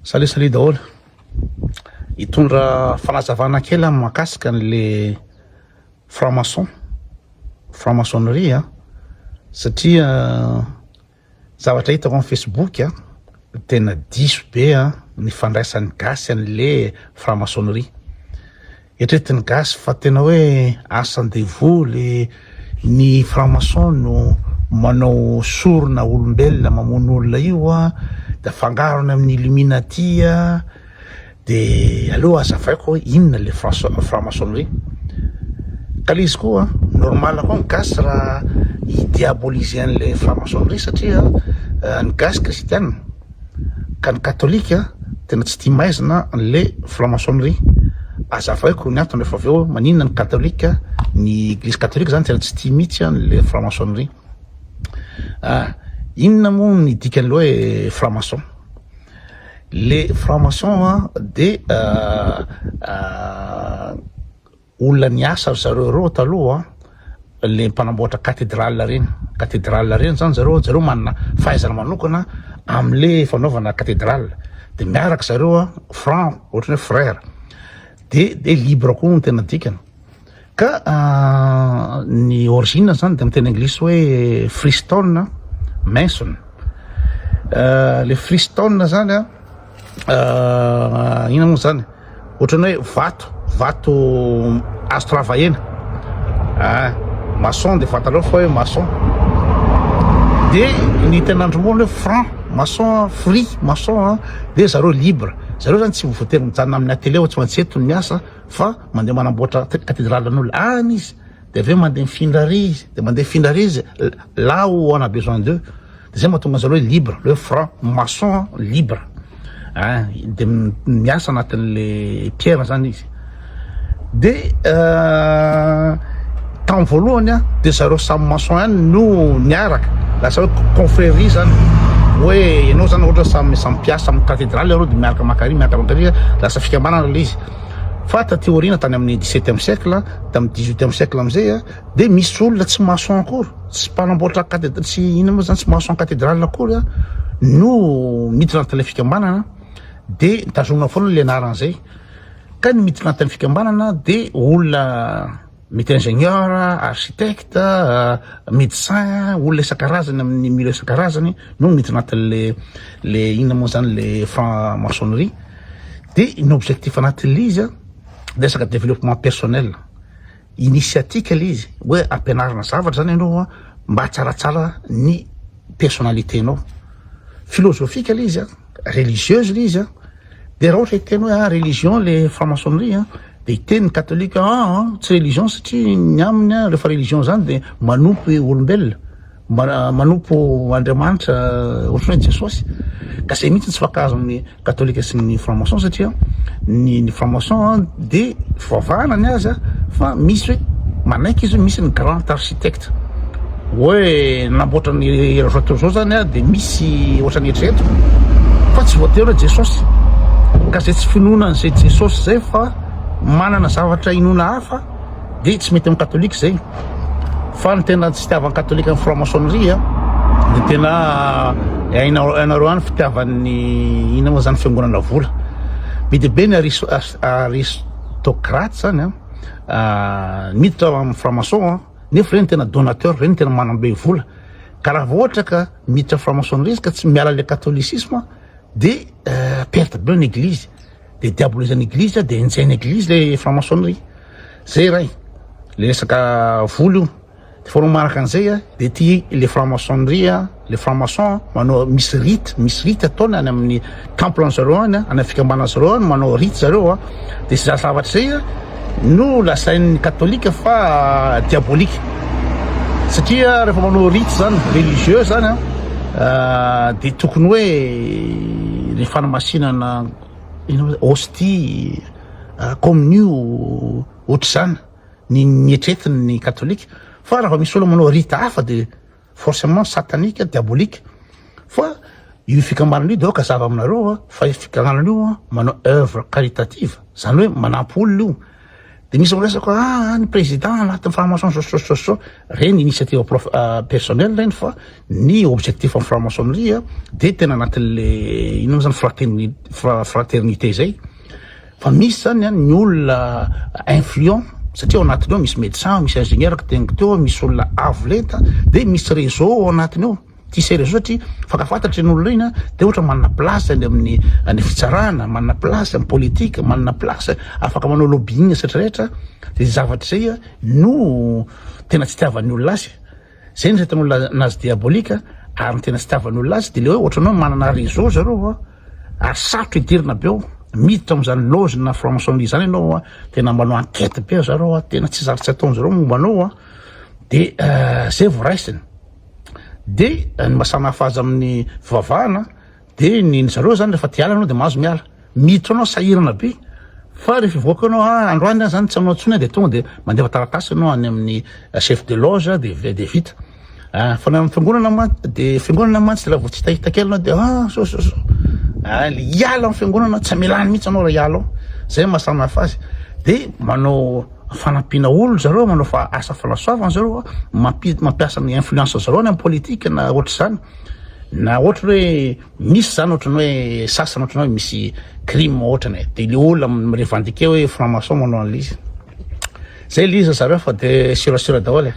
Salut salut daholo. Hitondra fanazavana kely aho mahakasika an'le franc maçon, franc maçonnerie a, satria zavatra hitako amin'ny facebook a, tena diso be a ny fandraisan'ny gasy an'le franc maçonnerie. Eritreretin'ny gasy fa tena hoe asan-devoly ny franc maçon no manao sorona olombelona mamono olona io a, de afangarony amin'ny illuminati a, de aleo azavaiko hoe inona le franc maçonnerie. Ka le izy koa normal koa ny gasy raha hi-diaboliser an'le franc maçonnerie satria ny gasy kristiana. Ka ny katolika tena tsy tia maizina le franc-maçonnerie. Azavaiko ny antony rehefa avy eo maninona ny katolika, ny eglizy katolika zany tena tsy tia mihitsy an'le franc-maçonnerie. Ah, inona moa ny dikan'le hoe franc-maçon? Le franc-maçon de Olona niasa ry zareo ireo taloha le mpanamboatra cathédrale reny, cathédrale reny zany zareo, zareo manana fahaizana manokana amle fanaovana cathédrale de miaraka zareo a franc ohatran'ny hoe frère de de libre koa no tena dikany ka ny origine zany de miteny anglisy hoe freestone mason le freestone zany a inona moa zany Ohatran'ny hoe vato, vato azo travailler-na. Ah, maçon dia fantatrao fa hoe maçon. Dia ny tenin'Andriamanitra hoe franc, maçon, free, maçon, dia zareo libre. Zareo zany tsy voatery mijanona amin'ny atelier fa tsy maintsy eto ny miasa fa mandeha manamboatra cathédrale-n'olona any izy. Dia avy eo mandeha mifindra ary izy, dia mandeha mifindra ary izy là où on a besoin d'eux. De zay mahatonga an'zareo hoe libre, le franc maçon libre ein, de miasa anatin'le pierre zany izy. De tamin'ny voalohany a de zareo samy maçon ihany no niaraka, lasa hoe confrérie zany, hoe ianao zany ohatra samy samy mpiasa amin'ny cathédrale ianareo de miaraka maka ary miaraka maka ary, lasa fikambanana le izy. Fa taty aoriana tany amin'ny dix-septième siècle, tamin'ny dix-huitième siècle amizay a de misy olona tsy maçon akory, tsy mpanamboatra cathédrale, tsy inona moa zany, tsy maçon cathédrale akory a no miditra anatin'ilay fikambanana de tazomina foana le anarana zay, ka ny miditra anatin'ny fikambanana de olona mety ingénieur, architecte, médecin, olona isan-karazany amin'ny milieu isan-karazany no miditra anatin'le le inona moa zany le franc maçonnerie, de ny objectif anatin'le izy a resaka développement personnel. Initiatique le izy hoe ampianarina zavatra zany ianao a mba hahatsaratsara ny personnalité nao, philosophique le izy a, religieuse le izy a, de raha ohatra hiteny hoe ah religion le franc maçonnerie a, de hiteny ny katolika ah tsy religion satria ny aminy a rehefa religion zany de manompo olombelona. Manompo Andriamanitra ohatran'ny hoe Jesosy, ka zay mihitsy tsy fankahazo amin'ny katolika sy ny franc maçon satria ny ny franc maçon de fivavahana ny azy fa misy hoe manaiky izy hoe misy ny grand architecte hoe namboatra ny zao tontolo zao zany de misy ohatran'ny eritreretiko fa tsy voatery hoe Jesosy, ka zay tsy finoana an'izay Jesosy zay fa manana zavatra inoana hafa. Dia tsy mety amin'ny katolika izay. Fa ny tena tsy itiavan'ny katolika ny franc-maçonnerie dia tena hainareo any fitiavan'ny inona moa zany fiangonana vola. Be dia be ny aristocrate zany an, miditra amin'ny franc-maçon nefa ireny tena donateur, ireny tena manam-be vola. Ka raha vao ohatra ka miditra franc-maçonnerie izy ka tsy miala le catholicisme dia perte be ny eglizy. Dia diabolizan'ny eglizy dia enjehin'ny eglizy le franc-maçonnerie. Zay ray, le resaka vola io. De faharoa manaraka an'izay a, de ty le franc-maçonnerie a, le franc-maçon manao misy rite, misy rite ataony any amin'ny temple an'zareo any a, any amin'ny fikambanana zareo any manao rite zareo a, de zay zavatra zay a no lazain'ny katolika fa diabolique. Satria rehefa manao rite zany religieux zany a, de tokony hoe le fanamasinana ino hostie, communio ohatr'izany ny ny eritreretiny ny katolika fa raha vao misy olona manao rite hafa de forcément satanique, diabolique fa io fikambanana io de aoka hazava aminareo a fa io fikambanana io a manao oeuvre caritative zany hoe manampy olona io. De misy miresaka hoe ah ny président anatin'ny franc-maçon zao sy zao sy zao sy zao, reny initiative prof personnel reny fa ny objectif amin'ny franc-maçonnerie de tena anatin'le inona moa zany fraterni- fraternité zay. Fa misy zany an ny olona influent satria ao anatiny ao misy médecin, misy ingénieur araka teniko teo, misy olona avo lenta, de misy réseau ao anatiny ao, tissé réseau satria mifankafantatry ny olona iny an, de ohatra manana place any amin'ny any fitsarana, manana place amin'ny politique, manana place afaka manao lobbying sy retraretra, de zavatra zay an no tena tsy itiavan'ny olona azy. Zay ny retin'olona anazy diabolique ary ny tena tsy itiavan'ny olona azy de le hoe ohatran'ny hoe manana réseau zareo a ary sarotra idirina be ao, miditra amin'izany loge na franc-maçonnerie zany ianao a tena manao enquête be zareo a, tena tsy zary tsy ataon-jareo momba anao a, de zay vao raisiny, de ny maha samy hafa azy amin'ny fivavahana De ny ny zareo zany rehefa te hiala anao de mahazo miala, miditra anao sahirana be fa rehefa hivoaka anao ah androany aho zany tsy hanao intsony de tonga de mandefa taratasy anao any amin'ny chef de loge de de vita, ah fa ny amin'ny fiangonana man de fiangonana mantsy raha vao tsy hitahita kely anao de ah zao zao zao, ah le hiala amin'ny fiangonana tsy amelany mihitsy anao raha hiala ao, zay maha samy hafa azy, de manao fanampiana olona zareo, manao fa asa fanasoavana zareo, mampi- mampiasa ny influence zareo any amin'ny politique na ohatr'izany. Na ohatra hoe misy zany ohatrany hoe sasany ohatrany hoe misy crime ohatrany e, de le olona mi-revendiquer hoe franc maçon manao an'le izy. Zay le izy ry zareo fa de sûr sûr daholo e.